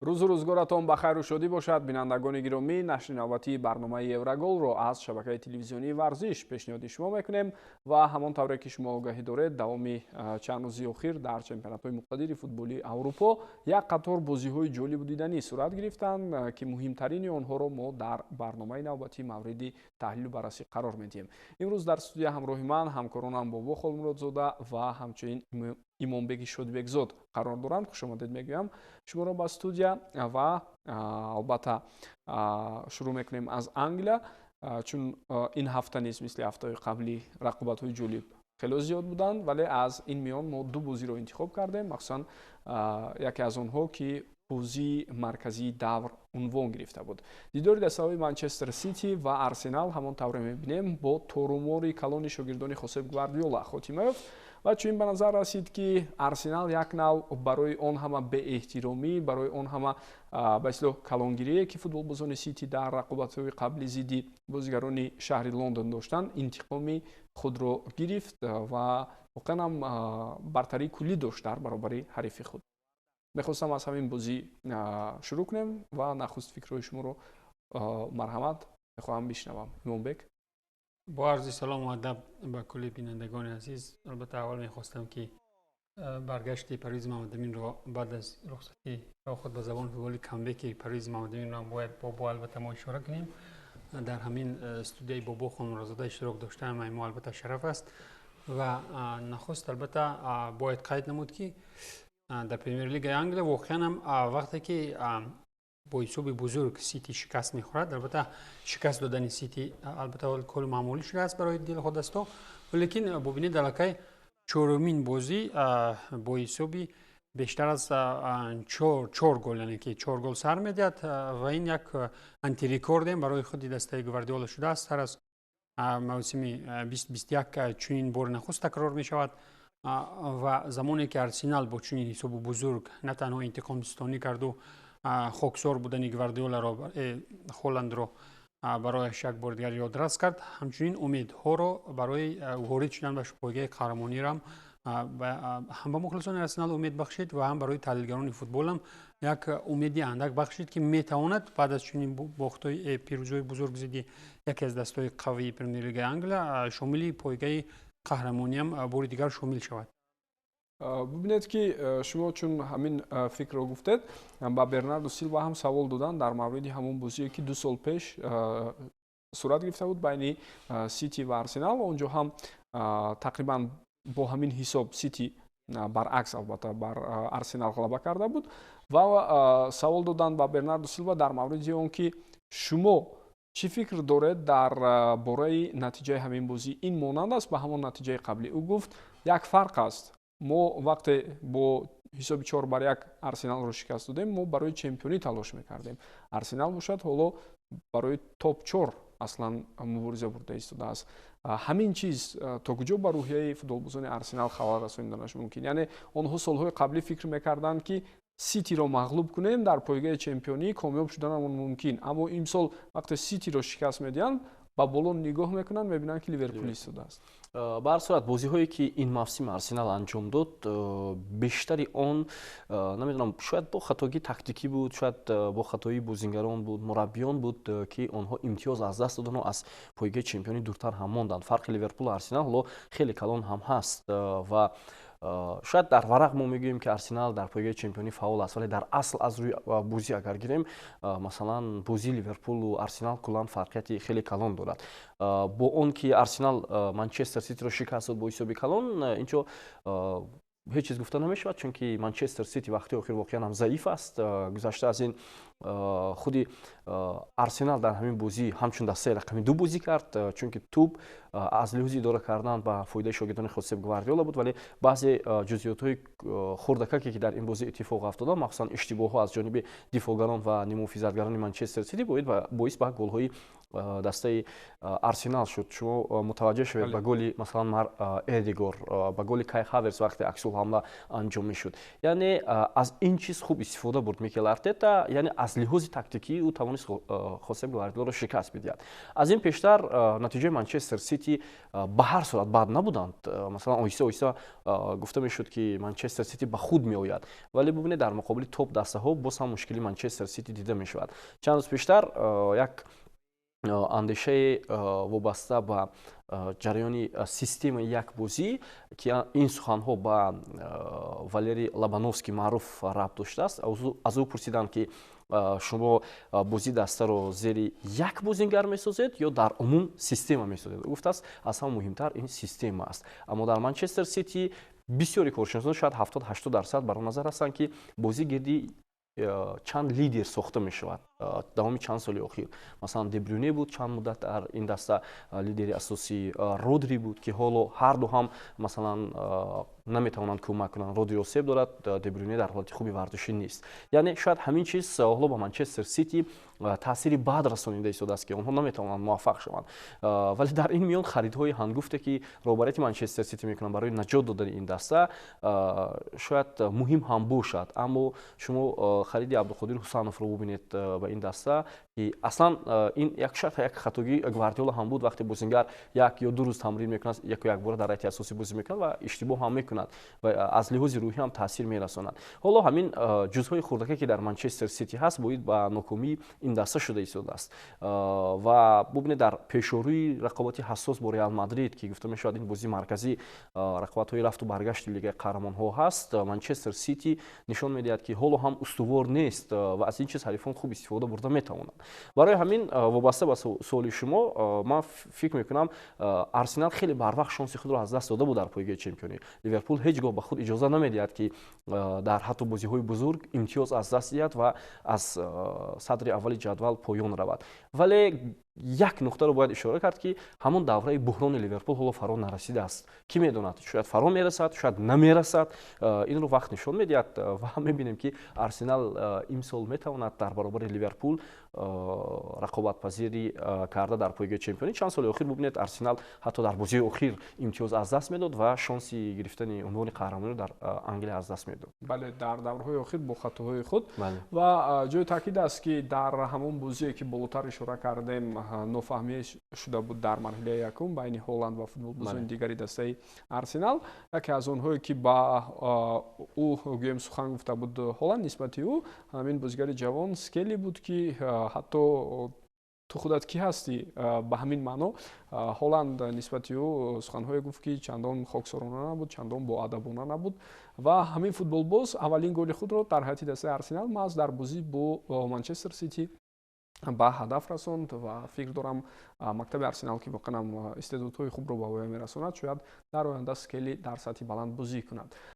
Рӯзу рӯзгоратон ба хайру шодӣ бошад, бинандагони гиромӣ. Нашри навбатии барномаи Евроголро аз шабакаи телевизионии Варзиш пешниҳоди шумо мекунем ва ҳамон тавре ки шумо огаҳӣ доред, давоми чанд рӯзи охир дар чемпионатҳои муқтадири футболии Аврупо як қатор бозиҳои ҷолибу диданӣ сурат гирифтанд, ки муҳимтарини онҳоро мо дар барномаи навбатӣ мавриди таҳлилу баррасӣ қарор медиҳем. Имрӯз дар студия ҳамроҳи ман ҳамкоронам Бобо Холмуродзода ва ҳамчунин Имомбеги Шодибекзод қарор доранд. Хушомадед мегӯям шуморо ба студия ва албатта шурӯъ мекунем аз Англия, чун ин ҳафта низ мисли ҳафтаҳои қаблӣ рақобатҳои ҷолиб хело зиёд буданд, вале аз ин миён мо ду бозиро интихоб кардем, махсусан яке аз онҳо, ки бозии марказии давр унвон гирифта буд, дидори дастаҳои Манчестер Сити ва Арсенал. Ҳамон тавре мебинем, бо торумори калони шогирдони Хосеп Гвардиола хотима ёфт ва чунин ба назар расид, ки Арсенал як нав барои он ҳама беэҳтиромӣ, барои он ҳама ба истилоҳ калонгирие, ки футболбозони Сити дар рақобатҳои қабли зидди бозигарони шаҳри Лондон доштанд, интиқоми худро гирифт ва воқеан ҳам бартарии куллӣ дошт дар баробари ҳарифи худ. Мехостам аз ҳамин бозӣ шурӯъ кунем ва нахуст фикрҳои шуморо, марҳамат, мехоҳам бишнавам. Имомбек. Бо арзи салому адаб ба кулли бинандагони азиз, албатта, аввал мехостам, ки баргашти Парвиз Мамадаминро баъд аз рухсатӣ, худ ба забони футболи камбеки Парвиз Мамадаминро бояд бобо албатта мо ишора кунем. Дар ҳамин студияи Бобо Хонмурозода иштирок доштан мо албатта шараф аст. Ва нахуст, албатта, бояд қайд намуд, ки дар Премер-лигаи Англия воқеан ҳам вақте ки бо ҳисоби бузург Сити шикаст мехӯрад, албатта, шикаст додани Сити албатта кори маъмулӣ шудааст барои дилхоҳ дастҳо, лекин бубинед, аллакай чорумин бозӣ бо ҳисоби бештар аз чор гол, яъне ки чор гол сар медиҳад ва ин як антирекордем барои худи дастаи Гвардиола шудааст. Сар аз мавсими 20-21 чунин бори нахуст такрор мешавад. Ва замоне ки Арсенал бо чунин ҳисобу бузург на танҳо интиқомстонӣ карду хоксор будани Гвардиоларо, Холандро барояш як бори дигар ёдрас кард, ҳамчунин умедҳоро барои ворид шудан ба пойгаи қаҳрамониро ҳам ба мухлисони Арсенал умед бахшид ва ҳам барои таҳлилгарони футболам як умеди андак бахшид, ки метавонад баъд аз чунин бохтҳои пирӯзиҳои бузург зидди яке аз дастҳои қавии Премер-лигаи Англия шомили пойгаи қаҳрамониам бори дигар шомил шавад. Бубинед, ки шумо чун ҳамин фикрро гуфтед, ба Бернардо Силва ҳам савол доданд дар мавриди ҳамон бозие, ки 2 сол пеш сурат гирифта буд байни Сити ва Арсенал. Он ҷо ҳам тақрибан бо ҳамин ҳисоб Сити баръакс, албатта, бар Арсенал ғалаба карда буд ва савол доданд ба Бернардо Силва дар мавриди он ки шумо чӣ фикр доред дар бораи натиҷаи ҳамин бозӣ, ин монанд аст ба ҳамон натиҷаи қаблӣ? Ӯ гуфт: як фарқ аст, мо вақте бо ҳисоби 4 бар 1 Арсеналро шикаст додем, мо барои чемпионӣ талош мекардем, Арсенал бошад, ҳоло барои топ чор аслан мубориза бурда истодааст. Ҳамин чиз то куҷо ба рӯҳияи футболбозони Арсенал халал расониданаш мумкин? Яъне онҳо солҳои қаблӣ фикр мекарданд, ки Ситиро мағлуб кунем, дар пойгаи чемпионӣ комёб шуданамон мумкин, аммо имсол вақте Ситиро шикаст медиҳанд, ба боло нигоҳ мекунанд, мебинанд, ки Ливерпул истодааст. Ба ҳар сурат, бозиҳое ки ин мавсим Арсенал анҷом дод, бештари он, намедонам, шояд бо хатогии тактикӣ буд, шояд бо хатои бозингарон буд, мураббиён буд, ки онҳо имтиёз аз даст додану аз пойгаи чемпионӣ дуртар ҳам монданд. Фарқи Ливерпулу Арсенал ҳоло хеле калон ҳам ҳаст ва шояд дар варақ мо мегӯем, ки Арсенал дар пойгаи чемпионӣ фаъол аст, вале дар асл аз рӯи бозӣ агар гирем, масалан, бозии Ливерпулу Арсенал куллан фарқияти хеле калон дорад. Бо он ки Арсенал Манчестер Ситиро шикаст дод бо ҳисоби калон, инҷо ҳеҷ чиз гуфта намешавад, чунки Манчестер Сити вақти охир воқеан ҳам заиф аст. Гузашта аз ин, худи Арсенал дар ҳамин бозӣ ҳамчун дастаи рақами ду бозӣ кард, чунки тӯб аз лиҳози идора кардан ба фоидаи шогирдони Хосеп Гвардиола буд, вале баъзе ҷузъиётҳои хурдакаке, ки дар ин бозӣ иттифоқ афтоданд, махсусан иштибоҳҳо аз ҷониби дифоъгарон ва ниммуҳофизатгарони Манчестер Сити, боис ба голҳои дастаи Арсенал шуд. Шумо мутаваҷҷеҳ шавед ба голи, масалан, Эдегор, ба голи Кай Хаверс, вақте аксулҳо сол ҳамла анҷом мешуд. Яъне аз ин чиз хуб истифода бурд Микел Артета, яъне аз лиҳози тактикӣ ӯ тавонист Хосеп Гвардиоларо шикаст бидиҳад. Аз ин пештар натиҷаи Манчестер Сити ба ҳар сурат бад набуданд. Масалан, оҳиста оҳиста гуфта мешуд, ки Манчестер Сити ба худ меояд, вале бубинед, дар муқобили топ дастаҳо боз ҳам мушкили Манчестер Сити дида мешавад. Чанд рӯз пештар як андешаи вобаста ба ҷараёни системаи як бозӣ, ки ин суханҳо ба Валерий Лобановский маъруф рабт доштааст, аз ӯ пурсиданд, ки шумо бозии дастаро зери як бозингар месозед ё дар умум система месозед? Гуфтааст, аз ҳама муҳимтар ин система аст. Аммо дар Манчестер Сити бисёри коршиносон, шояд 70-80%, бар он назар ҳастанд, ки бозӣ гирди чанд лидер сохта мешавад. Давоми чанд соли охир, масалан, Дебрюне буд чанд муддат дар ин даста лидери асосӣ, Родри буд, ки ҳоло ҳарду ҳам, масалан, наметавонанд кӯмак кунанд. Родри осеб дорад, Дебрюне дар ҳолати хуби варзишӣ нест. Яъне шояд ҳамин чиз ҳоло ба Манчестер Сити таъсири бад расонида истодааст, ки онҳо наметавонанд муваффақ шаванд. Вале дар ин миён харидҳои ҳангуфте, ки роҳбарияти Манчестер Сити мекунанд барои наҷот додани ин даста, шояд муҳим ҳам бошад. Аммо шумо хариди Абдуқодир Ҳусановро бубинед ба ин даста, ки аслан ин як шояд як хатогии Гвардиола ҳам буд. Вақте бозингар 1 ё 2 рӯз тамрин мекунад, яку якбора дар ҳайати асосӣ бозӣ мекунад ва иштибоҳ ҳам мекунад ва аз лиҳози рӯҳӣ ҳам таъсир мерасонад. Ҳоло ҳамин ҷузҳои хурдаке, ки дар Манчестер Сити ҳаст, боид ба нокомии ин даста шуда истодааст. Ва бубинед, дар пешорӯи рақобати ҳассос бо Реал Мадрид, ки гуфта мешавад, ин бозии марказӣ рақобатҳои рафту баргашти Лигаи қаҳрамонҳо ҳаст, Манчестер Сити нишон медиҳад, ки ҳоло ҳам устувор нест ва аз ин чиз ҳарифон хуб истифода бурда метавонанд. Барои ҳамин, вобаста ба суоли шумо, ман фикр мекунам, Арсенал хеле барвақт шонси худро аз даст дода буд дар пойгоҳи чемпионӣ. Ливерпул ҳеҷ гоҳ ба худ иҷоза намедиҳад, ки дар ҳатто бозиҳои бузург имтиёз аз даст диҳад ва аз садри аввали ҷадвал поён равад. Вале як нуқтаро бояд ишора кард, ки ҳамон давраи буҳрони Ливерпул ҳоло фаро нарасидааст. Кӣ медонад, шояд фаро мерасад, шояд намерасад, инро вақт нишон медиҳад. Ва мебинем, ки Арсенал имсол метавонад дар баробари Ливерпул рақобатпазирӣ карда дар пойгоҳи чемпионӣ. Чанд соли охир бубинед, Арсенал ҳатто дар бозии охир имтиёз аз даст медод ва шонси гирифтани унвони қаҳрамониро дар Англия аз даст медод. Бале, дар даврҳои охир бо хатоҳои худ. Ва ҷои таъкид аст, ки дар ҳамон бозие, ки болотар ишора кардем, нофаҳмӣ шуда буд дар марҳилаи якум байни Ҳоланд ва футболбозони дигари дастаи Арсенал. Яке аз онҳое, ки ба ӯ, гӯем, сухан гуфта буд Ҳоланд нисбати ӯ, ҳамин бозигари ҷавон Скелли буд, ки ҳатто «ту худат кӣ ҳастӣ?» ба ҳамин маъно Ҳоланд нисбати ӯ суханҳое гуфт, ки чандон хоксорона набуд, чандон боадабона набуд. Ва ҳамин футболбоз аввалин голи худро дар ҳайати дастаи Арсенал маҳз дар бозӣ бо Манчестер Сити ба ҳадаф расонд. Ва фикр дорам, мактаби Арсенал, ки воқеан ҳам истеъдодҳои хубро ба воя мерасонад, шояд дар оянда Скелли дар сатҳи баланд бозӣ кунад.